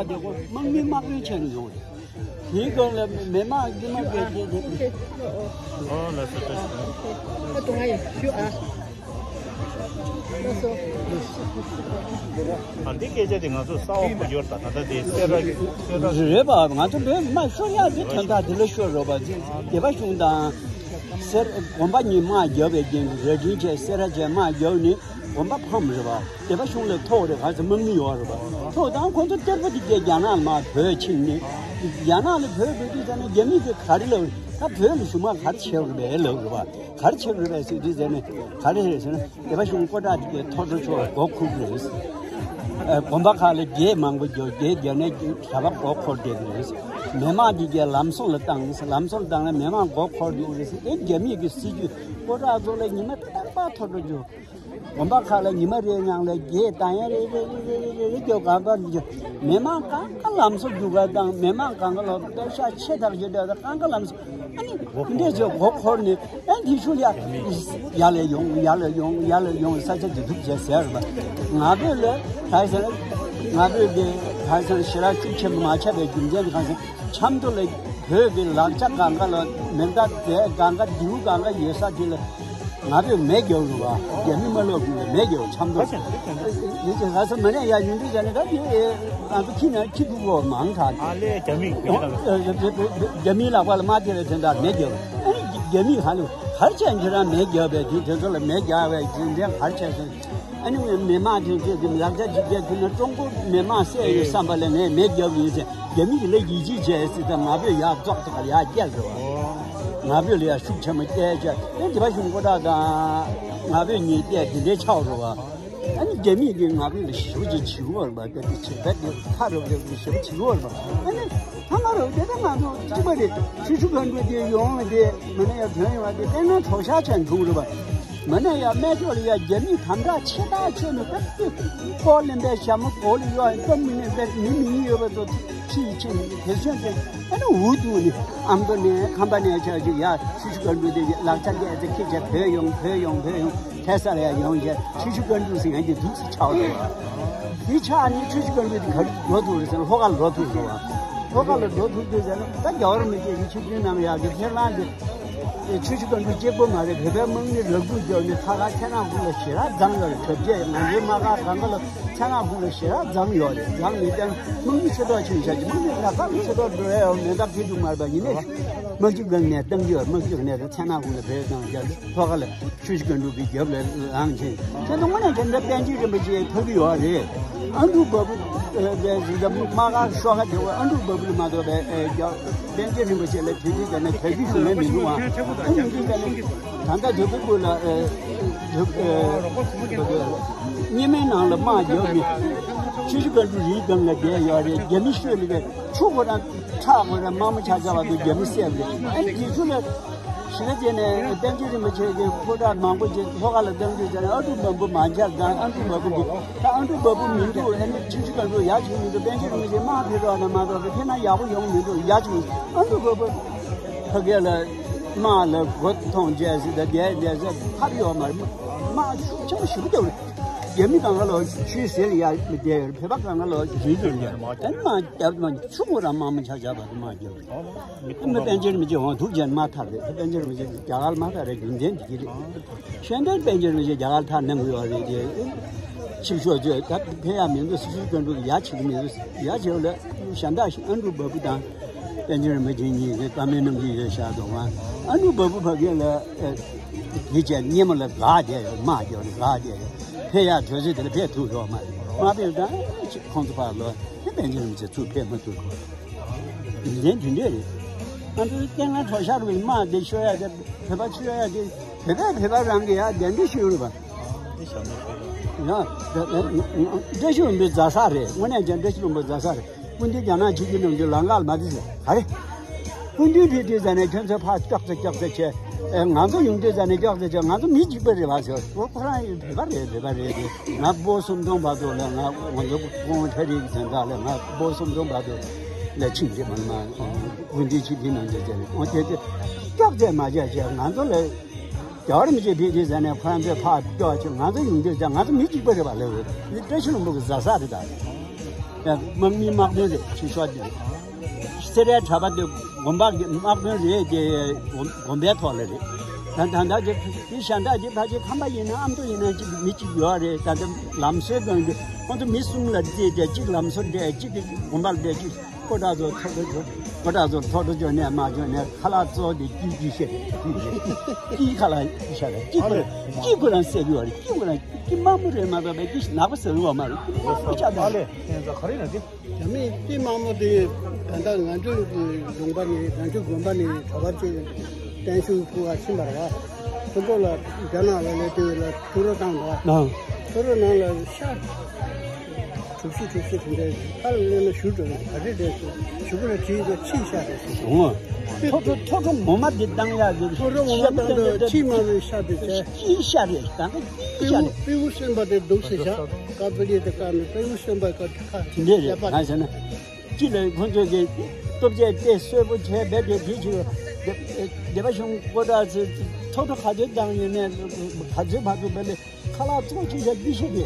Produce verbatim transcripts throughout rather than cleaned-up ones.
དེ་ཁོ་དམག་མི་དམག་དཔོན་བྱས་ནས་ཡོང་རེད། དེའི་སྒང་ལ་མི་དམངས་དཀྱུས་མ་དེ་དེ་དེ། ཨོ་ལགས་སོ། བཀྲ་ཤིས་བདེ་ལེགས། ཨ་དུང་ང་ཡི་ཞུ་ཨ། ལགས་སོ། ཨ་འདི་སྐད་ཆ་དེ་ང་ཚོ་གསར་པ་གོ་ཡོད་ད། ད་ལྟ་དེ་གསལ་བསྒྲགས་གསལ་བསྒྲགས། རེད་པ། ང་ཚོ་བོད་མ་ཤོར་ཡག་དེ་དོན་དག་དེ་ལ་ཤོར་རོགས་པ། སྡེ་པ་གཞུང་དང་སེར་དགོན་པ་གཉིས་དམག་རྒྱབ་པའི་རྐྱེན་གྱིས་རྭ་སྒྲེང་བཅས་སེ་ར་བཅས་དམག་རྒྱབ་ནས་དགོན་པ་ཕམ་རེད་པ། སྡེ་པ་གཞུང་ལ་ཐོག་རེད། ག་ཚོད་དམག་མི་ཡོད་རེད་པ། ཐོག་དང་ཁོ་ཚོ་གཏེར་པོ་དེ་རྒྱ་ནག་ལ་མར་བོད་ཕྱིན་ནས། རྒྱ་ནག་ལ་བོད་བོད་དུས་ཙམ་ནས་རྒྱ་མི་དེ་ག་རེ་ལབ་རེད། ད་བོད་ལ་གཞུག་མ་ག་རེ་བྱེད་རེད་པས་ལབ་རེད་པ། ག་རེ་བྱེད་རེད་པས་ཟེར་དུས་ཙམ་ནས་ག་རེ་རེད་ཟེར་ན། སྡེ་པ་གཞུང་སྐུ་དྲག་དེ་གའི་ཐོག་འགྲོ་ཆོག་སྒོ་ཁུག་གི་རེད། ཨ་དགོན་པ་ཁག་ལ་རྒྱལ་མང་པོ་རྒྱོབ། རྒྱལ་རྒྱབ་ནས་གྲྭ་པ་སྒོ་འཁོར་བསྡད་ཀྱི་རེད། མི་མང་དེ་གའི་ལམ་བཟོ་ལ་བཏང་། ལམ་བཟོ་ལ་བཏང་ན་མི་མང་སྒོ་འཁོར་འདུག་རེད་ཟེར། དེ་རྒྱ་མི་གི་སྲིད་ཇུས། སྐུ་དྲག་ཚོ་ལ་ཉི་མ་རྟག་པར་ཐོག་འགྲོ་རྒྱུ། དགོན་པ་ཁག་ལ་ཉི་མ་རེའི་ནང་ལ་རྒྱལ་བཏང་ཡ་རེ་རེ་རེ་རེ་རེ་རྒྱོབ། གང་པར་འགྱོ། མི་མང་གང་ག་ལམ་བཟོ་རྒྱུ་ག་དང་། མི་མང་གང་ག་ལ་པེ་ཤ་ཆེ་ཐག་ཆོད་དེ་གང་ག་ལམ་བཟོ། ཨ་ནི་འདི་འདྲས་ཚོ་སྒོ་འཁོར་ནས། ཨ་འདི་ཤུལ་ཡ་ཡར་ལ་ཡོང་། ཡར་ལ་ཡོང་། ཡར་ལ་ཡོང་། ས་ཆ་འདི་འདུག་བྱས་ཟེར་བ། ང་བོད་ལ་ག་རེ་ཟེར། ང་བོད་འདི་ག་རེ་ཟེར། ཞེ་དྲག་ཤུགས་ཆེན་པོ་མ་ཆགས་པའི་རྒྱུ་མཚན་ག་རེ་ཟེར། ཆབ་མདོ་ལ་བོད་ཀྱི་ལག་ཆ་གང་ག་ལ་མེ་མདའ་རྫས་གང་ག་མདེའུ་གང་ག་ཡོད་ས་དེ་ལ་ང་བོད་མེ་རྒྱབ་རུ་བ། རྒྱ་མི་མ་ལོག་གི་མེ་རྒྱབ། ཆབ་མདོ་ལ་ཡིན་ཙང་ག་ས་མ་ནས་ཡ་ཡོང་དུས་ཙམ་ནས། ད་དེ་ང་ཚོ་ཁྱི་ན་ཁྱི་ཕྲུག་པོ་མང་དྲགས། ཨ་ལས། རྒྱ་མི་རྒྱ་མི་དང་། རྒྱ་མིའི་ལག་པ་ལ་མ་དེ་ལ་དེ་འདྲ་མེ་རྒྱབ། ཨ་ནི་རྒྱ་མི་ག་ལ་ག་རེ་བྱས། ཁྱེད་རང་མེ་རྒྱབ་པས་དེ་དེ་ཚོ་ལ་མེ་རྒྱག་པའི་རྒྱུ་མཚན་ག་རེ་བྱས་སོང་། ཨ་ནི་མི་མང་དེ་ཚོས་དེ་ལག་ཆ་ཅིག་བརྒྱབ་ཐུབ་ན། ཀྲུང་གོ་མི་མང་བསད་ཡོད་བསམ་པ་ལ་ངས་མེ་བརྒྱབ་ཡིན་ཟེར། རྒྱ་མི་གི་ལ་ཡིད་ཆེས་བྱས་ཟེར། ད་ང་བོད་ཡར་ཙོག་ཙོག་ཡར་བསྐྱལ་རེད་བ། ང་བོད་ལ་ཡར་ཤུགས་ཆེན་པོ་བསྐྱལ་བྱས། ཨ་ནི་སྡེ་པ་གཞུང་སྐུ་དྲག་དང་ང་བོད་གཉིས་བལྟས་དེ་འདྲའི་ཆགས་རེད་བ། ཨ་ནི་རྒྱ་མི་གིས་ང་བོད་ལ་ཞེ་པོ་ཅིག་བྱེད་ཀྱི་ཡོད་རེད་པ། ད་དེ་བྱེད་ཐབས་དེ་ཐབས་རེད་པ། ཞེ་པོ་བྱེད་ཀྱི་ཡོད་རེད་པ། ཨ་ནི། ཐ་མ་རུ་དེ་ལྟར་ང་ཚོ་གཅིག་པ་རེད། ཆུ་ཆུ་ག་འགྲོ་དེ་ཡོང་བ་དེ་མ་ནས་ཡ་དོན་ཡོང་བ་དེ་དཔེར་ན་གྲོགས་ཤག་ཆེན་འཁྲུངས་རེད་པ། མ་ནས་ཡ་སྨད་ཕྱོགས་ལ་ཡ་རྒྱ་མི་དམ་དྲག་ཆེ་ཐག་ཆོད་ནས། དཔེ་དཔེ་ཀོ་ལེན་པའི་ཞྭ་མོ་གོ་ལ་གཡོག་ཡིན། སྟབས་མི་ནས་དཔེ་མི་མི་ཡོད་པ་ཚོ་ཁྲིད་ཕྱིན་ནས་དེ་ཚོ་དེ་ཨ་ནི་འུ་ཐུག་ནས་ཨ་མདོ་ནས་ཁམས་པ་ནས་ཆ་ཞིག་ཡ་ཆུ་ཆུ་ག་འགྲོ་དེ་ལག་ཆ་རྒྱས་ཚེ་ཁྱེད་ཅག་བོད་ཡོང་། བོད་ཡོང་། བོད་ཡོང་། ཁ་སང་ལ་ཡ་ཡོང་བྱས་ཆུ་ཆུ་ག་འགྲོ་ཟེར་ཡ་དེ་འདུག་སེ་ཆགས་འདུག་བ། དེ་ཆགས་ནས་ཆུ་ཆུ་ག་འགྲོ་དེ་ག་རེ་འགྲོ་ཐུབ་རེད་ཟེར་ན། ལྷོ་ཁ་ལ་འགྲོ་ཐུབ་འདུག་བ། ལྷོ་ཁ་ལ་འགྲོ་ཐུབ་འདུག་ཟེར་ན། ད་རྒྱལ་བ་རིན་པོ་ཆེ་གི་ཆིབས་བསྒྱུར་གནང་ཡག་གི་ཁས་བླངས་དེ་ཆུ་ཆུ་ག་འགྲོ་གཅིག་པོ་མ་རེད། བོད་པའི་དམག་མི་རབ་དགུ་བརྒྱབ་ནས་ཐ་ཁ་ཚེ་ན་ཁུལ་ལ་ཞེ་དྲག་འཛོམས་ཡོད་རེད། གྲབས་རྗེས་ང་ཚོའི་དམག་སྒར་གང་ག་ལ་ཚེ་ན་ཁུལ་ལ་ཞེ་དྲག་འཛོམས་ཡོད་རེད། འཛོམས་ནས་ཀྱང་དམག་མི་ཆེ་མདོག་ཕྱིན་བཞག་གི། དམག་མི་ལ་ཁ་ལ་ཆེ་མདོག་འགྲོ་ཡ་ཡོད་མེད་ད་ཕེ་འདུག་མ་རེད་པ། ཡིན་ནའི་དམག་སྤྱི་སྒང་ནས་བཏང་གི་ཡོད། དམག་སྤྱི་གི་ནས་ད་ཚེ་ན་ཁུལ་ལ་བོད་དང་རྒྱ་ལྷོ་ཁ་ལ་ཆུ་བཞི་སྒང་དྲུག་གི་རྒྱབ་ལ་ལངས་ཕྱིན། ཁྱེད་ཚོ་དངོས་གནས་དྲན་པ་པཎ་ཆེན་རིན་པོ་ཆེ་ཕ་གི་ཡོད་རེད། ཨ་འབྲུག་བ་སྤུ་ཨ་ཟེར་ད་དམག་སྒར་ཤོག་ཁ་དེ་བ་ཨ་འབྲུག་བ་སྤུ་ལ་མ་གཏོགས་པའི་ཨ་རྒྱ་པཎ་ཆེན་རིན་པོ་ཆེ་ལ་དེ་དུས་ད་ནས་ག་གི་ཞུ་ལན་མི་འདུག་ཨ། ཨ་ནི་དུས་ད་ནས་ད་ལྟ་དོལ་པོ་སྤུ་ལ་ཨ་དོལ་ཨ་སྙེ་མའི་ནང་ལ་དམག་རྒྱབ་ནས་ཆུ་བཞི་སྒང་དྲུག་རིའི་སྒང་ལ་བསྡད་ཡོད་རེད། རྒྱ་མི་ཤོད་ལ་བས་ཆུ་ཁོ་རང་ཁྲག་ཁོ་རང་དམག་མི་ཆ་ཆ་བ་དུ་རྒྱ་མི་བསད་པ་རེད། ཨ་ནི་དེ་ཚོ་ལ། ཞི་བ་བྱས་ནས་པཎ་ཆེན་རིན་པོ་ཆེ་གི་སྐུ་དྲག་མང་པོ་ཅིག་ལྷོ་ཁ་ལ་བཏང་དུས་ཙང་ཨ་འབྲུག་བ་སྤུ་མ་འཇགས་དང་། ཨ་འབྲུག་བ་སྤུ་འདི་ད་ཨ་འབྲུག་བ་སྤུ་མི་འདུག་ཨ་ནི་ཆུ་བཞི་སྒང་དྲུག་ཡག་ཅིག་མི་འདུག་པཎ་ཆེན་རིན་པོ་ཆེ་དམག་ཕེབས་རོགས་གནང་མ་གཏོགས་ཕེབས་ན་ཡག་པོ་ཡོང་མི་འདུག་ཡག་ཅིག་མི་འདུག་ཨ་འབྲུག་བ་སྤུ་ཕ་གི་ལ་དམག་ལ་མགོ་ཐོང་བྱས་ཟིན། ད་བསྡད་བསྡད་ཟེར་ཐབས་ཡོད་མ་རེད། དམག་ཤུགས་ཆེན་པོ་ཞེ་པོ་བརྒྱབ་རེད། རྒྱ་མི་གང་ག་ལོ་ཆུའི་ཟེར་ལ་ཡར་མི་བསྡད་ཡོད་རེད། བོད་པ་གང་ག་ལོ་རིལ་རྒྱབ་ནས་ཨ་ནི་དམག་རྒྱབ་དམག་ཆུ་མོ་རང་དམག་མི་ཆ་ཆ་བ་དུ་དམག་རྒྱབ་རེད། ཨ་མི་པཎ་ཆེན་རིན་པོ་ཆེ་འོང་དུག་ཅན་མ་ཐར་རེད། པཎ་ཆེན་རིན་པོ་ཆེ་རྒྱ་གར་མ་ཐར་རེད། རྒྱུ་མཚན་འདི་གི་རེད། གཞན་དོན་པཎ་ཆེན་རིན་པོ་ཆེ་རྒྱ་གར་ཐར་གནང་གི་ཡོད་རེད་དེ། ཆིབས་ཤོག་ཚོས་ད་ཕེབས་ཡག་མི་འདུག་སྲིད་ཇུས་བཀོད་འགྲོ་གི་ཡ་བྱེད་ཀྱི་མི་འདུག་ཡ་བྱེད་ལ་གཞན་དག་ཞིག་ཨ་འབྲུག་བ་སྤུ་དང་པཎ་ཆེན་རིན་པོ་ཆེ་གཉིས་ཀྱི་བཀའ་མོལ་གནང་གི་ཡོད་ཤག་འདུག་ཨ་འབྲུག་བ་སྤུ་ཕ་གི་ལ་དེ་བྱས་སྙེ་མོ་ལ་འགག་བསྡད་ཡོད། དམག་རྒྱབ་ནས་འགག་བསྡད་ཡོད། ཕེབས་ཡག་དུས་ཚོད་དེ་ལ་ཕེབས་ཐུབ་ཡོད་མ་རེད། མ་ཕེབས་ད་ཁོང་ཚོ་ཕར་ལོག་དེ་པཎ་ཆེན་རིན་པོ་ཆེ་ཚུར་ཕེབས་མ་ཐུབ། རྒྱུ་མཚན་དེ་འདྲས་རེད། ང་ཚོའི་སྐད་ངན་གྲོགས་ཤར་བའི་དམག་དེ་ཤོར་ཡ་དེ། བོད་པ་ཤོར་ཡ་དེ། བོད་པས་བོད་པ་རང་གི་ཡ་གདན་འདྲེན་ཞུས་རེད་པ། ཡ། བཀྲ་ཤིས་ལྷུན་པོའི་རྫ་ས་རེད། དངོས་གནས་ཀྱང་བཀྲ་ཤིས་ལྷུན་པོའི་རྫ་ས་རེད། སྐུ་མདུན་རྒྱ་ནག་ཆིབས་བསྒྱུར་གནང་རྒྱུ་ལམ་ཁ་ལ་མ་བསྡད་ཟེར་ག་རེ། སྐུ་མདུན་ཕེབས་དུས་ཙ་ནས་ཁྱོད་ཚོ་ཕར་ཀྱོག་ཙེ་ཀྱོག་ཙེ་བྱས། ཨེ། ང་ཚོ་ཡོང་དུས་ཙ་ནས་ཀྱོག་ཙེ་བྱས། ང་ཚོ་མི་གཅིག་པ་རེད་བ་ཟེར། ཁོ་ཁོ་རང་ཡང་བོད་པ་རེད། བོད་པ་རེད་དེ། ང་སྤོ་སུམ་སྟོང་བར་དུ་ལ་ང་ང་ཚོ་ཁོང་ཁྲ་རིག་དོན་དག་ལ་ང་སྤོ་སུམ་སྟོང་བར་དུ་ལ་ཕྱིན་རྗེས་མ་ལ་མ་དགུན་དུས་ཕྱིན་དུས་ནང་དུ་བྱས་ནས་ཁོང་དེ་ཚོ་ཀྱོག་ཙེ་མ་བྱས་བྱས་ང་ཚོ་ལ་རྒྱལ་བ་རིན་པོ་ཆེ་ཕེབས་དུས་ཙ་ནས་ཁོ་རང་ཚོས་ཕར་ཀྱོག་ཅིག་ང་ཚོ་ཡོང་དུས་ཙ་ང་ཚོ་མི་གཅིག་པ་རེད་བ་ལབ་ཡོད། འདི་བཀྲ་ཤིས་ལྷུན་པོ་གི་རྫ་ས་རེད་ད། དམག་མི་དམག་དཔོན་རེད་ཁྱེད་ཤོག་དེ། སེ་རའི་གྲྭ་པ་དེ་དགོན་པ་གི་དམག་དཔོན་རེད་དེ། དགོན་པའི་ཐོག་ལ་རེད། ད་ད་ད་དེ་དེ་ཤ་འདྲ་དེ་ཕ་ཆེ་ཁམས་པ་ཡིན་ན་ཨ་མདོ་ཡིན་ན་ཅིག་མི་གཅིག་ཡོད་རེད། ད་ལྟ་ལམ་སྲོལ་དང་དེ་ཁོང་ཚོ་མི་གསུམ་ལ་བརྩིས་ཏེ་གཅིག་ལམ་སྲོལ་འདྲ་གཅིག་གི་དགོན་པ་ལ་འདྲ་གཅིག་ཀོ་ཏྲ་ཚོ་ཐོག་ཏུ་ཀོ་ཏྲ་ཚོ་ཐོག་ཏུ་འཇོག་ནས་མ་འཇོག་ནས་ཁ་ལག་བཙོག་དེ་སྐྱིད་སྐྱིད་ཤེས་སྐྱིད་ཁ་ལག་ཤ་རེད་སྐྱིད་ཁོ་རང་སྐྱིད་ཁོ་རང་སེལ་གི་ཡོད་རེད། སྐྱིད་ཁོ་རང་སྐྱིད་དམར་མོ་རེད་མ་གཏོགས་པའི་སྐྱིད་ནག་པོ་སེལ་གི་ཡོད་མ་རེད། སྐྱིད་དམར་མོ་ཤ་རེད། ཨ་ལས་ཁྱེད་ཚོ་ག་རེ་ཡོད་དེ། རྒྱ་མིའི་སྐྱིད་དམར་མོ་དེ་ད་ལྟ་ང་ཚོའི་ལུང་པ་ནས་ང་ཚོའི་དགོན་པ་ནས་གྲྭ་པ་ཚོས་བརྟན་བཞུགས་ཕུལ་བ་ཕྱིན་པ་རེད་བ། ཁོ་ཚོ་ལ་རྒྱ་ནག་ལ་སླེབས་དུས་ལ་ཐུགས་རོགས་བཏང་འདུག་བ། ཨང་། ཐུགས་རོགས་ནང་ལ་ཤ་གྲུབ་ཤི་གྲུབ་ཤི་དེ་འདྲའི་ཁ་ལ་སླེབས་ན་ཞུ་འགྲོ་གི་ག་རེ་རེད་ཟེར་ཞུ་གི་ལ་དྲིས་ཏེ་ཕྱིས་ཤ་རེད་ཟེར། འོང་། ཐོ་ཐོ་ཐོ་ཐོ་ངོ་མ་འདི་བཏང་ཡག་གི་ཐོ་ཐོ་ངོ་མ་བཏང་འདུག་ཕྱིས་མ་བའི་ཤ་དེ་ཚེ། སྐྱིད་ཤ་རེད། ད་ལྟ་སྐྱིད་ཤ་རེད། པིའུ་པིའུ་སེམས་པ་དེ་འདུག་ཟེར་ཤ་ཀ་པི་ལི་དེ་བཀག་ནས་པིའུ་སེམས་པ་ཀ་ཁ་དེ་འདྲས་རེད། གང་ཟེར་ན། སྤྱི་ལ་ཁོང་ཚོས་ཀྱི་སྟོབས་ཆས་ཏེ་གསོད་པོ་བྱས་བས་དེ་དེ་ཅིག་སྡེ་པ་གཞུང་ཀོ་ཏྲ་ཚེ་ཐོ་ཐོ་ག་ཚོད་བཏང་ཡོད་ནས་ག་ཚོད་བར་དུ་བས་ལས་ཁ་ལག་ཚོགས་ཅིག་བྱ་རྒྱུ་ཤེས་ཏེ།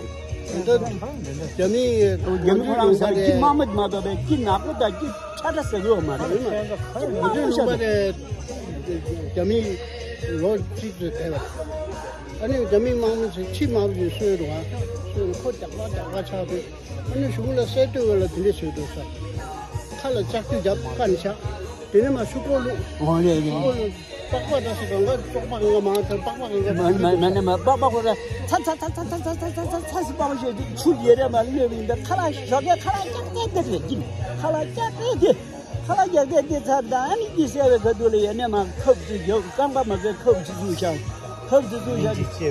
རྒྱ་མི་རྒྱ་མི་ཁོ་རང་ས་ཀྱི་དམག་མི་མ་གཏོགས་པའི་ཀྱི་ནག་པོ་དང་ཀྱི་ཁྲ་ཁྲ་ཟེར་གི་ཡོད་མ་རེད། ཀྱི་དམག་མི་ཤ་དེ། རྒྱ་མི་ལོ་གཅིག་ཏུ་བསྡད་པ། ཨ་ནི་རྒྱ་མི་དམག་མི་ཚོས་ཁྱི་དམར་པོ་ཞིག་གསོས་འདུག་ཨ། གསོས་ནས་ཁོ་རྒྱག་པ་རྒྱག་པ་ཆགས་དུས། ཨ་ནི་གཞུང་ལ་གསལ་སྟོན་ལ་དེ་འདྲས་བཟོས་འདུག་ས། ཁ་ལ་ལྕགས་ཀྱུ་རྒྱབ་ཀ་ནས་ཆག་དེ་ནས་མ་ཤུ་ཀོ་ལུ། འོ་ལེ་ལེ། ཤུ་ཀོ་ལུ། པགས་པ་འདྲ་ཞིག་གང་ག་བཙོག་པ་གང་ག་མ་ཐར་པགས་པ་གང་ག་མ་མ་མ་ནས་མ་པགས་པ་ཁོ་ར་ཚ་ཚ་ཚ་ཚ་ཚ་ཚ་ཚ་ཚ་ཚ་ཚ་སི་པགས་པ་ཞེས་ཆུ་ཡེ་རེ་མ་ལུས་རིང་འདི་ཁ་ལག་ཞོགས་ཀས་ཁ་ལག་རྒྱག་སྟེ་དེ་རེད་ཀྱི། ཁ་ལག་རྒྱག་སྟེ་དེ། ཁ་ལག་རྒྱག་སྟེ་དེ་ཚར་དང་ཨ་ནི་ཀྱི་སེ་བའི་ག་དུ་ལ་ཡེ་ནས་མ་ཁབ་ཅིག་ཡོད་རྐང་པ་མ་ཟད་ཁབ་ཅིག་བཟུང་ཤག་ཁབ་ཅིག་བཟུང་ཤག་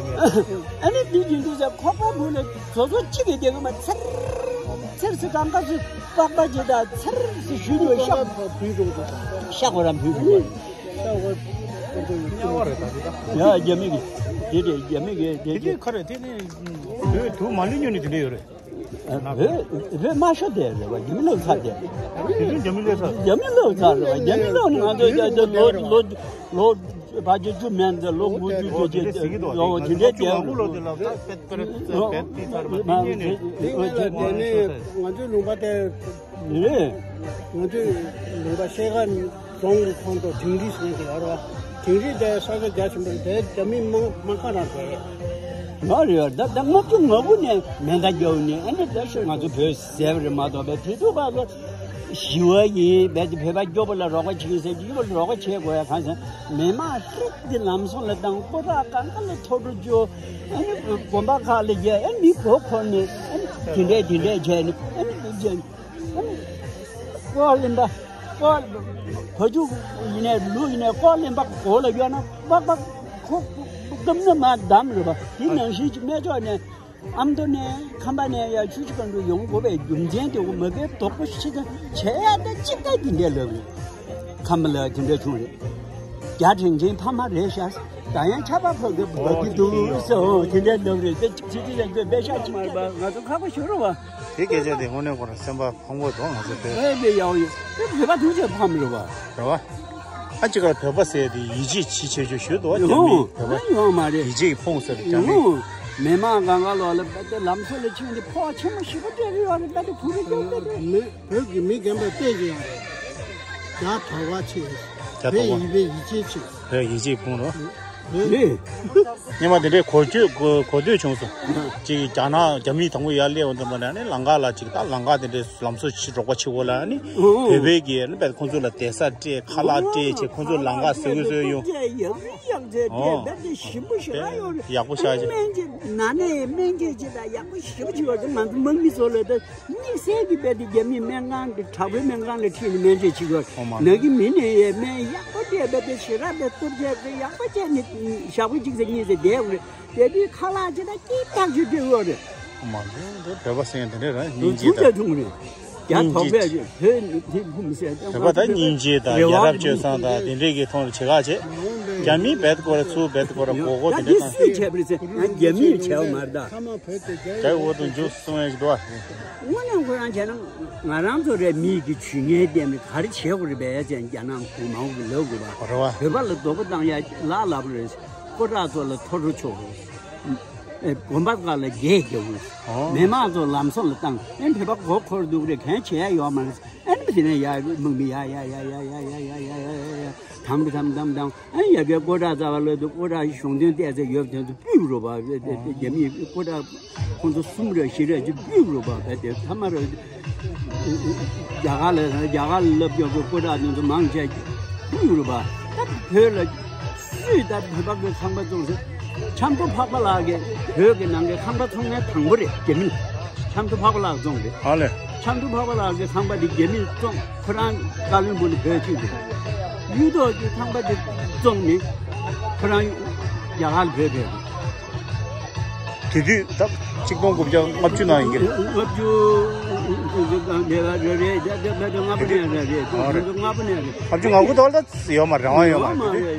ཨ་ནི་འདི་ཡིན་དུས་ས་ཁོག་པ་བུ་ལ་བཟོ་བཟོ་གཅིག་གི་དེ་གི་མ་ཚར་ཚར་སི་གང་ག་སི་པགས་པ་ཅིག་དང་ཚར་སི་ཞུ་ཡོད་ཤག་ཤག་གོ་ར་བུ་བུ། ཡ་རྒྱ་མི་གི་དེ་རེད། རྒྱ་མི་གི་དེ་དེ་རེད། ཁ་རེད་དེ་ནི་བོད་དུ་མ་ལུས་ཉོ་ནི་དེ་འདྲ་ཡོད་རེད། བོད་བོད་དམར་ཤོག་དེ་རེད་བ། རྒྱ་མི་ལོག་ཚར་དེ། དེ་ཚོ་རྒྱ་མི་ལོག་ཚར་རེད། རྒྱ་མི་ལོག་ཚར་རེད་བ། རྒྱ་མི་ལོག་ནི་ང་ཚོ་ད་ལོ་ལོ་ལོ་བ་བཅུ་བཅུ་མེད་འདི་ལོ་དགུ་བཅུ་བཅུ་བཅུ་ལོ་དེ་འདྲ་ཡོད་རེད། ང་ཚོའི་ལུང་པ་དེ་ནས་ང་ཚོའི་ལུང་པ་ཤེལ་དཀར་རྫོང་གི་ཁོངས་གཏོགས་དིང་རི་ཟེར་གྱི་ཡོད་རེད་བ། དིང་རི་དེ་ས་ཆ་རྒྱ་ཆེན་པོ་རེད། དེ་རྒྱ་མི་དམག་དམག་ཁང་རང་རེད། ང་རེད་ད་ལྟ་ལྔ་བཅུ་ང་དགུ་ནས་མེ་མདའ་རྒྱབ་ནས་ཨ་ནི་ད་ཤོད་ང་ཚོ་བོད་བཟས་པ་རེད་མ་གཏོགས་པའི་དུས་ཚོད་བར་ལ་ཞི་བ་ཡིན་བས་ཏེ་བོད་པ་སྐྱོ་པོ་ལ་རོགས་པ་བྱེད་ཀྱི་ཟེར་གྱི་ཡོད་པ་རོགས་པ་བྱེད་དགོས་ཡ་གང་ཟེར་མེ་དམག་ཧྲིག་དེ་ལམ་སང་ལ་བཏང་ཀོ་ཏྲ་གང་ག་ལ་ཐོ་འགྲོ་བཅུག་ཨ་ནི་དགོན་པ་ཁག་ལ་རྒྱལ་ཨ་ནི་མི་མགོ་འཁོར་ནས་ཨ་ནི་དེ་འདྲས་དེ་འདྲས་བྱས་ནས་ཨ་ནི་དེ་བྱས་ནས་ཨ་ནི་ཀོ་ལིན་པ་ཀོ་བ་ཕྱུགས་ཡིན་ནས་ལུག་ཡིན་ནས་ཀོ་ལིན་པ་མགོ་ལ་གཡོགས་ན་པགས་པ་ཁོ་སྐམ་ན་མ་བསྡམས་རེད་པ། དེ་ནང་བཞིན་གྱི་སྨད་ཕྱོགས་ནས། ཨ་མདོ་ནས་ཁམས་པ་ནས་ཡར་ཆུ་བཞི་སྒང་དྲུག་ཡོང་དགོས་པའི་རྒྱུ་མཚན་དེ་འོ་མ་ཀའི་དོག་པོ་ཤི་ཀ་བྱས་ཡ་ད་གཅིག་ད་དེ་འདྲས་ལབ་རེད། ཁམས་པ་ལ་དེ་འདྲས་བྱུང་རེད། རྒྱ་དྲན་ཅན་ཕ་མ་རེད་ཤག་ད་ཡང་ཆར་པ་ཕབ་ཀྱི་འབབ་ཀྱི་འདུག་ཟེར་འོ་དེ་འདྲས་ལབ་རེད། དེ་ཅིག་ཅིག་ཅིག་ལ་དགོས་པའི་ཤག་ཅིག་མ་རེད་པ། ང་ཚོ་ཁག་པོ་ཞུ་རོགས་པ། དེ་སྐད་ཆ་དེ་དངོས་གནས་ཁོ་རང་སེམས་པ་ཕམ་གོ་འདུག་ང་ཚོ་བོད། ཨེ་དེ་ཡག་ཡོད་དེ་བོད་པ་ཐུགས་རྗེ་ཕམ་རེད་པ། རེད་པ། ཨ་ཅི་ག་བོད་པ་ཟེར་དེ་ཡིད་ཆེས་ཆེ་ཆེ་ཆེ་ཞུ་འདུག་རྒྱ་མི་ཡོང་བོད་པ་ཡོང་མ་རེད། ཡིད་ཆེས་ཀྱི་ཕུང་ཟེར་རྒྱ་མི། ཡོང་མེ་མ་གང་ག་ལོག་ལ་བལྟས་ཏེ་ལམ་སོ་ལ་ཕྱིན་ཏེ་ཕོག་ཆེན་པོ་ཞེ་པོ་སྤྲད་ཀྱི་ཡོད་རེད། བལྟས་ཏེ་གུ་རུ་སྐྱོབ་བལྟས་ཏེ། མི་བོད་ཀྱི་མི་རྒན་པ་བལྟས་ཀྱི་ཡོད་རེད། རྒྱ་དོག་པ་ཆེ། རྒྱ་དོག་པ། བོད་ཡིད་པའི་ཡིད་ཆེས་ཆེ། བོད་ཡིད་ཆེས་ཕུང་རོ། ནི། སྔོན་མ་དེ་འདྲའི་གོ་ཆོད་གོ་གོ་ཐོས་བྱུང་སོང་། ཅིག་རྒྱ་ནག་རྒྱ་མི་དང་པོ་ཡར་སླེབས་འོང་དུས་མ་ནས་ནི་ལམ་ཁ་ལ་ཅིག་ད་ལམ་ཁ་དེ་འདྲའི་ལམ་སྲོལ་ཕྱི་རོགས་པ་བྱེད་དགོས་ལ་ནི་བོད་པའི་གི་ནི་བས་ཁོང་ཚོ་ལ་བསྡད་ས་སྤྲད་ཁ་ལག་སྤྲད་བྱས་ཁོང་ཚོ་ལམ་ཁ་བཟོས་བཟོས་ཡོང་། ཡག་པོ་ཤ་ཅིག་ན་ནས་སྨན་བཅོས་ཅིག་དང་ཡག་པོ་ཞེ་པོ་ཅིག་ཡོད་ཀྱི་ང་ཚོ་དམག་མི་ཚོ་ལ་ད། དམིགས་བསལ་གྱི་དཔེ་དེ་རྒྱ་མིའི་སྨན་ཁང་གི་དྲག་པོའི་སྨན་ཁང་ལ་ཁྲིད་ནས་སྨན་བཅོས་བྱེད་དགོས། ཨོ་མ་ནི་གི་མི་ནས་ཡས་སྨན་ཡག་པོ་སྤྲད་པ་དེ་ཞེ་དྲག་པའི་སྟོབས་ཆེ་གི་ཡག་པོ་བྱས་ནས་ཞག་པོ་གཅིག་ཙམ་གཉིས་ཙམ་བསྡད་དགོས་རེད། དེ་དུས་ཁ་ལག་ཅི་ད་སྐྱིད་ཐག་ཆོད་སྤྲད་དགོས་རེད། ཨོ་མ་ནི་འདི་བོད་པ་སེང་དེ་འདྲས་ར་སྙིང་རྗེ་ད། ཐུགས་རྗེ་ཐུང་རེད། རྒྱ་ཐོག་པས་བོད་ནི་དེ་ཁུམ་སེ་བོད་པ་ད་སྙིང་རྗེ་ད་ཡ་རབས་སྤྱོད་བཟང་ད་དེ་འདྲས་ཀྱི་ཐོག་ལ་བྱེད་ཁ་བྱེད། རྒྱ་མིའི་བེད་སྐོར་ཚུར་བེད་སྐོར་གོ་གོ་དེ་འདྲས་ད་སུས་བྱས་པ་རེད་ཟེར་ང་རྒྱ་མིས་བྱས་པ་མ་རེད་ད། རྒྱ་ཡི་འོག་ཏུ་འཇུག་གསུང་ཡས་ཞིག་འདུག་བ། དངོས་གནས་ཁོ་རང་བྱས་ན་ང་རང་ཚོ་རའི་མི་གི་ཇུས་ངན་བསྟན་ནས་ག་རེ་བྱེད་དགོས་རེད་པས་ཅེས་རྒྱ་ནག་གོང་མ་འོག་གི་ལབ་དགོས་པ། རེད་བ། བོད་པ་ལ་རྡོག་པོ་བཏང་ཡ་ལག་ལབ་རེད། ཀོ་ཁྲག་ཚོ་ལ་ཐོ་རུ་ཆོག་རེད། ཨེ། དགོན་པ་ཁག་ལ་རྒྱས་རྒྱག་དགོས། ཨོ། མི་མང་ཚོ་ལམ་སང་ལ་བཏང་། ཨེ། བོད་པ་མགོ་འཁོར་འདུག་རེད། གང་བྱེད་ཡ་ཡོད་མ་རེད། ཨེ། དེ་ནས་ཡ་མུག་མི་ཡ་ཡ་ཡ་ཡ་ཡ་ཡ་ཡ་ཡ་ཡ་ཡ་ཡ། དམ་རུ་དམ་དམ་དམ། ཨ། ཡ་གི་སྐོར་ར་ཙ་བ་ལོ་དུ་སྐོར་ར་གཞུང་དོན་ཏེ་ཙེ་ཡོད་དོན་དུ་སྤུས་རུ་བ། རྒྱ་མི་སྐོར་ར་ཁོང་ཚོ་གསུམ་ར་བཞི་ར་ཅིག་སྤུས་རུ་བ། བས་དེ་ཐ་མ་ར་རྒྱ་གར་ལ་རྒྱ་གར་ལ་ལབ་ཡོད་གི་སྐོར་ར་དོན་དུ་མང་ཆེ་སྤུས་རུ་བ། ད་བོད་ལ་སུས་ད་བོད་པ་གི་ཁང་པ་བཙོང་ཟེར། ཆབ་མདོ་འཕགས་པ་ལགས་ཀྱི་བོད་ཀྱི་ནང་གི་ཁང་པ་བཙོང་མཁན་དང་པོ་རེད། རྒྱ་མི། ཆབ་མདོ་འཕགས་པ་ལགས་བཙོང་རེད། ཨ་ལས། ཆབ་མདོ་འཕགས་པ་ལགས་ཀྱི་ཁང་པ་དེ་རྒྱ་མིས་བཙོང་། ཁོ་རང་བཀའ་བློན་སྦུག་ནས་བོད་ཕྱིན་འདུག་གཡུ་ཐོག་གི་ཁང་པ་དེ་བཙོང་ནས་ཁོ་རང་རྒྱ་གར་ལ་བྲོས་པས། དེ་དུས་ད་ཆིག་སྟོང་དགུ་བརྒྱ་ལྔ་བཅུ་ནང་ཡིན་གྱི་རེད། ལྔ་བཅུ་ལྔ་བཅུ་ལྔ་བཅུ་ལྔ་དགུ་དོག་ལ་ད་ཡོད་མ་རེད། རང་དབང་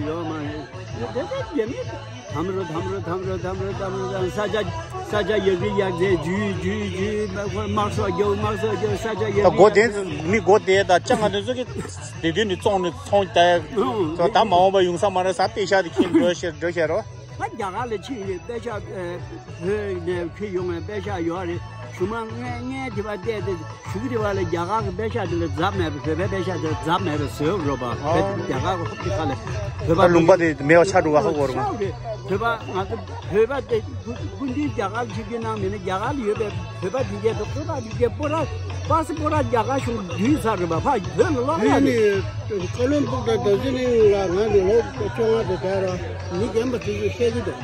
ཡོད་མ་རེད། དེ་དེ་རྒྱ་མི། དམ་རུ་དམ་རུ་དམ་རུ་དམ་རུ་དམ་རུ་དམ། ས་ཆ་ས་ཆ་ཡག་གི་ཡག་ཚད་ཇུས་ཇུས་ཇུས། དམག་ས་རྒྱག་དམག་ས་རྒྱག་ས་ཆ་ཡག་ད་གི་སྒོ་ཡག་དེ་ཚད། མི་སྒོ་དེ་དང་ལྕང་ང་དེ་ཚོ་གི་དེ་དུས་ནས་བཙོང་ནས་ཚོང་རྒྱག་ཡག་ད་མ་འོངས་པ་ཡོང་ས་མ་རེད། ས་པེ་ཤག་དེ་ཁྱེར་འགྲོ་ཤེས་འགྲོ་ཤེས་རོ། ད་རྒྱ་གར་ལ་ཕྱིན་རེད། པེ་ཤག་བོད་ནས་ཁྱེར་ཡོང་བའི་པེ་ཤག་ཡོད་རེད། གཞུག་མ་ངས་ངས་དེ་བ་བལྟས་ཏེ། གཞུག་དེ་བ་ལ་རྒྱ་གར་གྱི་པེ་ཤག་དེ་ལ་རྫབ་མེད་པ། བོད་པའི་པེ་ཤག་དེ་ལ་རྫབ་མེད་པ་བཟོས་རོགས་པ། ཨོ། རྒྱ་གར་གྱི་ཧོབ་ཀྱི་ཁ་ལ་བོད་པ་ད་ལུང་པ་དེ་མེད་པ་ཆགས་འགྲོ་བ་ཧ་གོ་རོགས། ཆགས་རེད། བོད་པ་ང་ཚོ་བོད་པ་དེ་སྐུ་མདུན་རྒྱ་གར་ཆིབས་བསྒྱུར་གནང་མེད་ན། རྒྱ་གར་ལ་ཡོད་པའི་བོད་པ་དེ་གས་དང་བོད་པ་དེ་གས་པོ་ར་པ་སི་པོ་ར་རྒྱ་གར་གཞུང་བསྡུས་ཚར་རེད་པ། ཕ་བོད་ལ་ལོག་ཡ་ནི་རེད། བཀའ་བློན་སྤོབས་དང་རྡོ་རྗེ་གླིང་ལ་ང་ནི་ལོ་བཅོ་ལྔ་དེ་བསྡད་ར་མི་རྒན་པ་དེ་ཚོས་བཤད་ཀྱི་འདུག་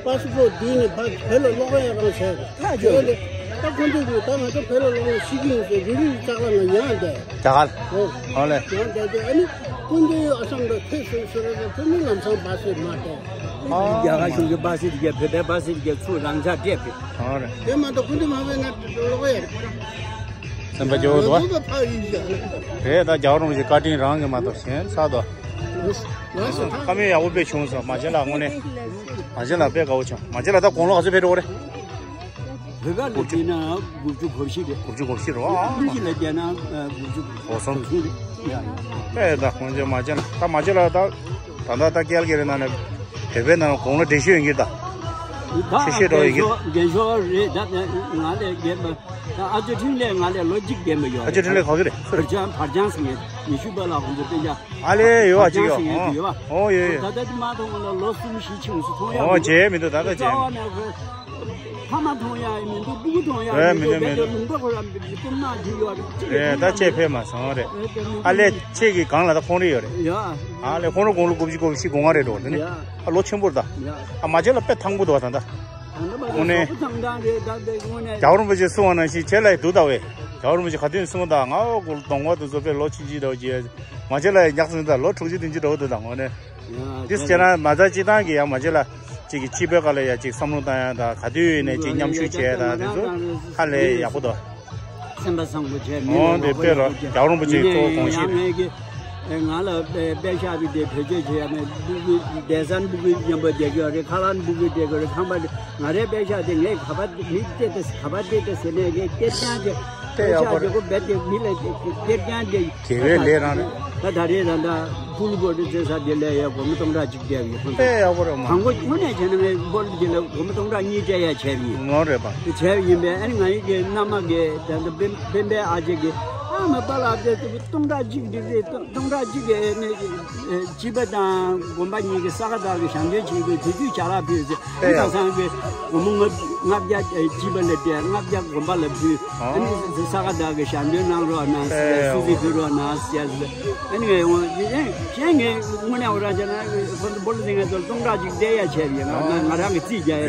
པ་སི་པོ་བསྡུས་ནས་ཕ་བོད་ལ་ལོག་ཡ་རང་བྱས་རེད། ཐག་ཆོད་རེད། ད་ཁོ་ཚོས་ད་ང་ཚོ་བོད་ལ་ལོག་ན་ཤི་གི་ཡིན་ཟེར་རི་རི་ལྕགས་ལ་ང་ཡང་བསྡད། རྒྱ་གར། ཨོ། ཨོ་ལེ། ཡང་བསྡད་དེ་ཨ་ནི་སྐུ་མདུན་ཨ་སམ་ལ་ཕེབས་སོང་ཟེར་ར། ད་ཁོ་མི་ལམ་སང་པ་སེ་མ་བསྡད། ཨ། རྒྱ་གར་གཞུང་གི་པ་སེ་དེ་གས་བོད་པའི་པ་སེ་དེ་གས་ཚུར་རང་འཇགས་སྤྲད་པས། ཨོ་རེད། དེ་མ་གཏོགས་སྐུ་མདུན་མ་ཕེབས་ན་ལོག་ཡ་རེད། སེམས་པ་སྐྱོ་བོ་འདུག་བ། ང་ཚོ་ཕ་ཡིན་ཞག་རེད། ད་རྒྱལ་བ་རིན་པོ་ཆེ་བཀའ་དྲིན་རང་གིས་མ་གཏོགས་གཞན་ཚར་དོ། ང་ཚོ་ཕ། བཀའ་མོལ་ཡག་པོ་དཔེ་བྱུང་སོང་། མ་བྱན་ལགས་དངོས་གནས། མ་བྱན་ལགས་དཔེ་དགའ་བོ་བྱུང་། མ་བྱན་ལགས་ད་དགུང་ལོ་ག་ཚོད་ཕེབས་འགྲོ་གི་རེད། བོད་པ་ལ་བལྟས་ན་དགུ་བཅུ་གོ་བཞི་རེད། དགུ་བཅུ་གོ་བཞི་རེད་བ། ཨ། ཨིན་ཇི་ལ་བལྟས་ན་དགུ་བཅུ་གོ་གསུམ་གོ་གསུམ་རེད། ཡ་ཡ། ཨེ་ད་དགོངས་རྒྱུ་མ་བྱན་ལགས། ད་མ་བྱན་ལགས་ད་ད་ལྟ་ད་ཀལ་གི་རི་ནང་ནས་བོད་པའི་ནང་དགུང་ལོ་བགྲེས་ཤོས་ཡིན་གྱི་རེད་ད། ད་ཆེ་ཤོས་འགྲོ་ཡིན་གྱི་རེད། རྒན་ཤོས་རེད། ད་ང་ལས་རྒན་པ། ད་ཨ་ཅོ་འཕྲིན་ལས་ང་ལས་ལོ་གཅིག་རྒན་པ་ཡོད་རེད། ཨ་ཅོ་འཕྲིན་ལས་ག་གི་རེད། བར་ཆང་བར་ཆང་ཟེར་མཁན་ཉི་ཤུ་པ་ལགས་ཁོང་ཚོ་སྤུན་ཀྱག་ཨ་ལས་ཡོད་བ་ཅིག་ཡོད། ཨོ་ཡོད་ཡོད། ད་ལྟ་དེ་མ་མཐོང་ན་ལོ་གསུམ་བཞི་ཕྱིན་སོང་། མཐོང་ཡ་ཨོ་མི་འདུག་བྱས་མི་འདུག་ད་ལྟ་རྩ་བ་བྱས་མི་འདུག་ནས་ཁོ་ཕ་མ་མཐོང་ཡ་མི་འདུག་སྤུ་གུ་མཐོང་ཡ་ཨེ་མི་མི་འདུག་འདུག་བས་མི་དེ་འདུག་ལུང་པ་ཁོ་རང་མི་སྤུན་མ་དེ་ཡོད་རེད། ཅི་ཡོད་ཨེ་ད་ཁྱེད་ཕེབས་མ་སོང་རེད། ཨེ་དེ་མི་ཨ་ལས་ཁྱེད་ཀྱི་སྒང་ལ་ད་ཁོང་རེ་ཡོད་རེད། ཡ། ཨ་ལས་ཁོང་རང་དགུང་ལོ་དགུ་བཅུ་གོ་བཞི་གོ་ལྔ་རེད་འགྲོ་དེ་ནི། ཡ། ཨ་ལོ་ཆེན་པོ་རེད་ད། ཡ། ཨ་མ་བྱན་ལགས་དཔེ་ཐང་པོ་འདུག་བ་ད་ད། དངོས་གནས། རྒྱལ་བ་རིན་པོ་ཆེ་གསུང་བ་ནང་བཞིན་ཁྱེད་ལ་ཡི་སྡུག་ད་བས། རྒྱལ་བ་རིན་པོ་ཆེ་ག་དུས་གསུང་ད་ང་ཨོ་གོ་གདོང་བ་དུ་བཟོ་པའི་ལོ་ཆུང་ཆུང་འདྲ་བོ་ཅིག་མ་བྱན་ལགས་ཡི་ཉག་སོང་ད་ལོ་དྲུག་ཅུ་བདུན་ཅུ་འདྲ་བོ་འདུག་ད་དངོས་གནས། འདི་བྱས་ན་མ་རྩ་སྤྱི་བཏང་གི་ཡང་མ་བྱན་ལགས་ཅིག་གི་སྤྱི་པའི་སྐབས་ལ་ཡ་ཅིག་བསམ་བློ་བཏང་ཡ་ད་ག་དུས་ཡིན་ནས་ཅིག་མཉམ་ཞུགས་བྱས་ད་དེ་ཚོ་ཧ་ལས་ཡག་པོ་འདུག་སེམས་པ་བཟང་པོ་བྱས་མི་ཨོ་ལ་དེ་དཔེ་ར་རྒྱལ་བ་རིན་པོ་ཆེའི་ཁོ་དགོངས་གཞི་རེད། ཡང་ངས་ཀྱི་ང་ལ་དཔེ་དཔེ་ཤག་གི་དེ་བེད་སྤྱོད་བྱེད་ཡ་མེད། སྤུ་གུ་བསྡད་ས་ནི་སྤུ་གུ་མཉམ་པོ་བསྡད་ཀྱི་ཡོད་རེད། ཁ་ལག་ནི་སྤུ་གུ་སྤྲད་ཀྱི་ཡོད་རེད། ཁང་པ་ནི་ང་རའི་དཔེ་ཤག་དེ་ངས་ག་པར་མི་སྟེར་ཏེ་ག་པར་སྟེར་ཏེ་ཟེར་ནས་ངས་སྟེར་རྐྱང་བྱས། དཔེ་ཡག་པོ་རེད། དཔེ་ཤག་དེ་ཁོ་རྦད་དེ་མི་ལ་སྟེར་རྐྱང་བྱས། དེ་བས་ལས་རང་རེད། ད་ད་རེས་རང་ད་ཕུ་ལུ་བོ་དེ་རྩེ་ས་དེ་ལས་ཡ་སྒོར་མོ་སྟོང་ཕྲག་གཅིག་སྤྲད་ཡོད་ཁོང་ཚོ། དཔེ་ཡག་པོ་རེད་མ། དང་པོ་དངོས་གནས་བྱས་ན་ངས་སྒོར་དེ་ལ་སྒོར་མོ་སྟོང་ཕྲག་གཉིས་སྤྲད་ཡ་བྱས་ཡིན། ངོ་རེད་པ། དེ་བྱས་ཡིན་པས་ཨ་ནི་ང་ཡི་གི་མནའ་མ་གི་ད་ལྟ་སྤེན་སྤེན་པའི་ཨ་ཅེ་གི་ཨ་མ་པ་ལགས་དེ་སྟོང་ཕྲག་གཅིག་འདི་རེད། སྟོང་ཕྲག་གཅིག་གི་ཨ་ནི་སྤྱི་པ་དང་དགོན་པ་གཉིས་ཀྱི་ས་ག་ཟླ་གི་ཞལ་འདོན་བྱེད་དགོས། དེ་དུས་ཇ་ལག་ཕུལ་ཟེར། དེ་ཡང་ཁ་སང་གི་སྒོར་མོ་ལྔ་ལྔ་བརྒྱ་སྤྱི་པ་ལ་སྤྲད། ལྔ་བརྒྱ་དགོན་པ་ལ་ཕུལ། ཨ་ནི་ས་ག་ཟླ་གི་ཞལ་འདོན་གནང་རོགས་གནང་ཟེར། སུ་ཟིག་ཕུལ་རོགས་གནང་ཟེར། ཨ་ནི་ངས་འོང་གཞན་ངས་དངོས་གནས་འོ་ར་བྱས་ན་ཁོ་ཚོ་སྦོ་ལོ་ཟིང་ངས་ཚོར་སྟོང་ཕྲག་གཅིག་སྤྲད་ཡ་བྱས་ཡིན། ང་ང་རང་གི་རྩིས་རྒྱག་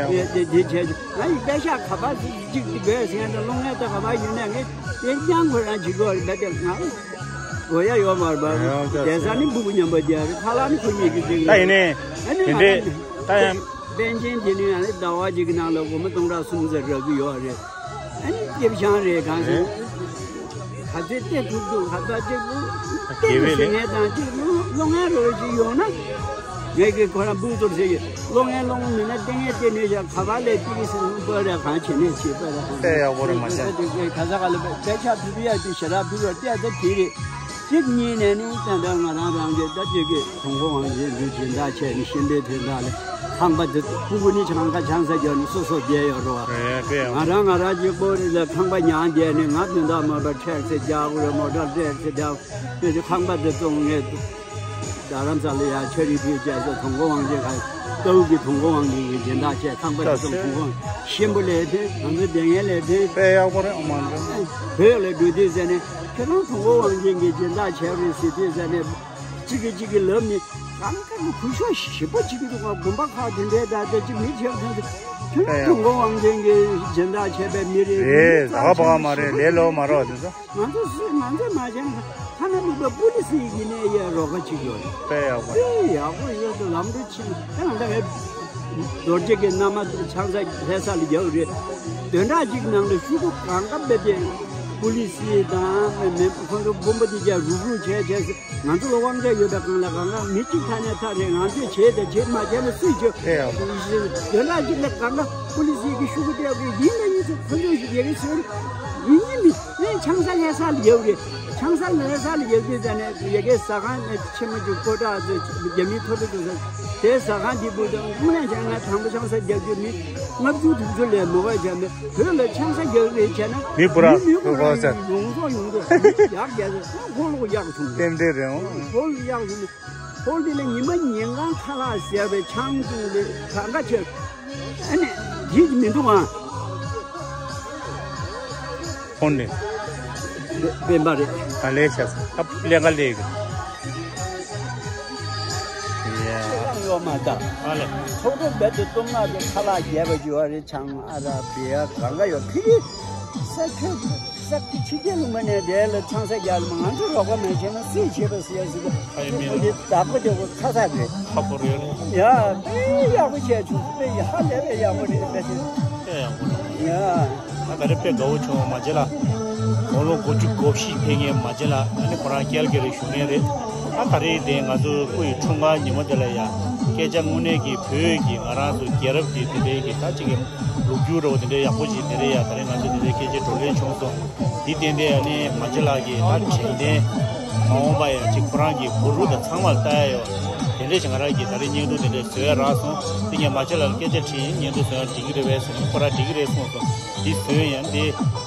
ཡ་དེ་དེ་བྱས། ང་ཡི་པད་ཤག་ག་པར་གཅིག་དགོས་ཟེར་ན་ལོ་ལྔའི་ད་ག་པར་ཡོད་ན་ངས་དེ་རྐྱང་ཁོ་རང་བྱེད་དགོས་རེད། ད་དེ་ང་དགོས་ཡ་ཡོད་མ་རེད་པ། བསྡད་ས་ནི་སྤུ་གུ་མཉམ་པོ་བསྡད་རེད། ཁ་ལག་ནི་ཁོ་གཉིས་ཀྱི་སྟེང་ད་ཡིན་ནའི་ཨ་ནི་དེ་ང་འདྲའི་རང་ད་ཡང་པཎ་ཆེན་དེ་ནི་ཨ་ནི་ཟླ་བ་གཅིག་གི་ནང་ལ་སྒོར་མོ་སྟོང་ཕྲག་གསུམ་ཙམ་རག་གི་ཡོད་རེད། ཨ་ནི་སྐྱེས་ཤང་རེད་གང་ཞིག་ག་ཚོད་སྟེར་ཐུབ་ཐུབ་ཧ་ད་གཅིག་ལུ་སྟེར་ཟེར་ངས་དང་གཅིག་ལུ་ལོ་ལྔའི་རོགས་ཅིག་ཡོང་ན། ངས་ཀྱི་ཁོ་རང་སྤུན་ཚོར་ཟེར་གྱི་ལོ་ལྔའི་ལོ་ལྔ་མིན་ན་ལྟས་ངན་སྟེར་ནས་བཞག་ག་པར་ལས་ཏི་རི་སི་སྤོས་ར་གང་བྱེད་ནས་བྱེད་པ་ར་གང་དཔེ་ཡག་པོ་རེད་མ་ཤག་དེ་ག་ས་ག་ལ་དཔེ་ཆ་ཕུལ་ཡ་དེ་ཞེ་དྲག་ཕུལ་བ་ལྟས་ད་དེ་རེད། གཅིག་གཉིས་ནས་ནི་ད་ལྟ་ང་རང་རང་གི་ད་དེ་གི་གྲོང་ཁོ་ཝང་གི་འདུ་སྦྱིན་བདག་བྱས་ནས་གཤིན་པོའི་དོན་དག་ལ་ ཁང་པ་དེ་སྤུ་གུ་ནི་ཆང་ཁ་ཆང་ས་རྒྱག་ནི་སོ་སོ་བསྡད་ཡོད་རེད་བ། རེད་པས། ང་རང་ང་རང་གཅིག་པོ་རེད་ལ་ཁང་པ་ཉར་བསྡད་ནི་ང་དོན་དག་མ་པ་ཊེག་སི་རྒྱག་དགོས་རེད། མོ་ཊ་ཊེག་སི་རྒྱག་དེ་ཚོ་ཁང་པ་དེ་བཙོང་ངས་རྡ་རམ་ས་ལ་ཡ་ཆ་རི་ཕི་བཅས་ས་དུང་གོ་དབང་ཆེན་ཁ་ལྟ་བུ་གི་དུང་གོ་དབང་ཆེན་གྱི་སྦྱིན་བདག་བྱས། ཁང་པ་དེ་ཚོ་དུང་གོ་དབང་ཆེན་པོ་ལས་ཕན། ང་ཚོ་སྡེ་ངན་ལས་ཕན། དཔེ་ཡག་པོ་རེད། ཨོ་མ་འདྲ། བོད་ལ་འགྲོ་དུས་ཟེར་ནས་ཁྱེད་རང་དུང་གོ་དབང་ཆེན་གྱི་སྦྱིན་བདག་བྱས་རེད་ཟེར་དུས་ཟེར་ནས། གཅིག་གིས་གཅིག་གིས་ལབ་ནི། གང་ག་གི་གུ་ཤོག་ཞིབ་པོ་གཅིག་གི་འདུག་ག་དགོན་པ་ཁག་དེ་འདྲའི་ད་ལྟ་གཅིག་མི་བྱེད་མཁན་དེ་ཁྱོད་རང་དུང་གོ་དབང་ཆེན་གྱི་སྦྱིན་བདག་བྱས་པའི་མི་རེད། རེད། ད་ག་པ་ག་མ་རེད། ལས་ལོ་མ་རོགས་དེ་ཚོ། ང་ཚོ་སུས་ང་ཚོས་མ་བྱས་ན་ཐ་ན་ལུག་པ་པུ་ལི་སི་ཡིན་ནའི་ཡ་རོགས་པ་གཅིག་ཡོད་རེད། དཔེ་ཡག་པོ་རེད། དཔེ་ཡག་པོ་ཡོད་དུ་ལམ་འགྲོ་ཕྱིན་ན་ང་ད་ངས་རྡོ་རྗེ་གི་མནའ་མ་ཆང་ས་ལྷ་ས་ལ་རྒྱག་རེད། བདུན་ཕྲག་གཅིག་ནང་ལ་ཤོག་གུ་གང་ག་བེད་དེ་པུ་ལི་སི་དང་མེ་ཁོང་ཚོ་དཔོན་པོ་དེ་རྒྱག་རུག་རུག་བྱས་བྱས། ང་ཚོ་ལ་དབང་ཆ་ཡོད་པའི་སྒང་ལ་གང་ག་མི་གཅིག་ཐ་ནས་ཐག་རེད། ང་ཚོས་བྱས་དང་བྱེད་མ་བྱས་ན་སུས་བྱེད། དེ་ཡང་། དོན་དག་གཅིག་ལ་གང་ག་པུ་ལི་སི་གི་ཤོག་གུ་སྟེར་དགོས་ཡིན་ན་ཡིན་ཚེ་ཁོ་ཚོས་ཞིག་ཡི་གེ་ཟེར་ཡིན་ཡིན་མིན་ནས་ཆང་ས་ལྷ་ས་ལ་ཡོད་རེད། ཆང་ས་ལྷ་ས་ལ་ཡོད་དུས་ཙ་ནས་ཡི་གེ་ཟ་ཁང་ནས་ཆེན་མོ་གཅིག་ཀོ་ཀྲག་ཚོས་རྒྱ་མིའི་མཐོ་སློབ་ཚོ་ཟ་དེ་ཟ་ཁང་འདི་བུ་དང་དངོས་གནས་བྱས་ན་དང་པོ་ཆང་ས་རྒྱག་རྒྱུ་མི་ལྔ་བཅུ་དྲུག་ཅུ་ལས་མི་འོས་བྱས་ནས་བོད་ལ་ཆང་ས་རྒྱག་རེད་བྱས་ན་མི་བུ་ར་མི་བུ་ར་ཡོང་ས་ཡོང་འདུག་ཡག་རྒྱག་ས་ཁོ་ལོག་ཡག་བྱུང་། རྟེན་འབྲེལ་རེད་འོང་། ཧོལ་ཡག་ཡིན། ཧོལ་འདི་ལ་ཉི་མ་ཉིན་གང་ཁ་ལག་ཟས་པའི་ཆང་འཐུང་ལས་གང་ག་ཆེ། ཨ་ནི་ཡིད་མི་འདུག་ཨ། ཧོན་ནི། སྤེན་པ་རེད། ད་ལས་བྱས་སོང་། ད་ལས་ཀ་ལས་ཀ་ཡ། ཡོད་མ་ད། ཨ་ལས། ཚོགས་གཙོ་རྦད་དེ་གཏོང་ན་དེ་ཁ་ལག་རྒྱས་པ་ཅིག་ཡོད་རེད། ཆང་ཨ་ར་བི་ཡ་གང་ག་ཡོད་ཕི་ས་ཁྱོད། ས་ཕྱི་རྒྱལ་ལུང་པ་ནས་དེ་ལ་ཆང་ས་རྒྱག་ལ་མ་ང་ཚོ་རོགས་པ་མེད་བྱས་ན་སུས་བྱེད་པ་ཟེར་ཟེར་གི་ཨ་ཡེ་མེད་ལ། འདི་བདག་པོ་དེ་གོ་ཁ་ས་རེད། ཁ་པོ་རེད་ལ། ཡ་དཔེ་ཡག་པོ་བྱས་བྱུང་། དཔེ་ཡ་ཧ་ལས་པའི་ཡག་པོ་རེད་དཔེ་དེ། དཔེ་ཡག་པོ་རེད། ཡ། ད་ད་རེས་དཔེ་དགའ་བོ་བྱུང་བ་མ་བྱེད་ལ། དགུང་ལོ་དགུ་བཅུ་གོ་བཞི་ཕེབས་མཁན་མ་བྱེད་ལ་ཨ་ནི་ཁོ་རང་རྒྱལ་རྒྱལ་རེ་བཞུགས་མཁན་རེད། ད་ད་རེས་དེ་ང་ཚོ་སྐུ་ཡི་འཁྲུངས་སྐར་ཉིན་མོ་དེ་ལ་ཡ། སྐད་ཆ་དངོས་གནས་ཀྱི་བོད་ཀྱི་ང་རང་ཚོ་རྒྱལ་རབས་ཀྱི་དེ་འདྲའི་གི་ད་ཅིག་གི་ལོ་རྒྱུས་རོ་དེ་འདྲའི་ཡག་པོ་ཞིག་དེ་རེད་ཡ། ད་རེས་ང་ཚོ་དེ་འདྲའི་སྐད་ཆ་བགྲོ་གླེང་བྱུང་སོང་། འདི་ཏན་ཏན་ཨ་ནི་མ་ཅི་ལགས་ཀྱི་ད་དྲན་རྟེན་མ་འོངས་པ་ཡ་ཅིག་ཁོ་རང་གི་གུ་རུ་དང་ཚང་མར་ལྟ་ཡ་ཡོད། དེ་འདྲས་ཞིག་ང་རང་གིས་ད་རེས་བརྙན་ཐུང་དེ་འདྲས་བཟོས་རག་སོང་། དེ་ངས་མ་ཅི་ལགས་ལ་སྐད་ཆ་དྲིས་ཡིན། བརྙན་ཐུང་བཟོས་ཡང་འགྲིག་གི་རེད་པས་ཟེར་ནས་ཁོ་རང་འགྲིག་གི་རེད་གསུངས་སོང་། འདི་བཟོས་ཡང་འདི་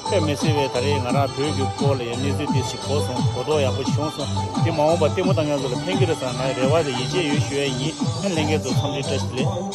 དཔེ་མི་སྲིད་པའི་ད་རེས་ང་རང་བོད་ཀྱི་སྐོར་ལ་ཡང་གནས་ཚུལ་དེ་ཞིག་གོ་སོང་། གོ་རྟོགས་ཡག་པོ་ཞིག་བྱུང་སོང་། འདི་མ་འོངས་པ་ལྟད་མོ་ལྟ་མཁན་ཚོ་ལ་ཕན་གྱི་རེད་བསམ་ང་རེ་བ་དང་ཡིད་ཆེས་ཡོད་ཞུ་ཡ་ཡིན། ཨ་ལྷན་རྒྱས་ཚོ་འཚམས་འདྲི་བཀྲ་ཤིས་བདེ་ལེགས།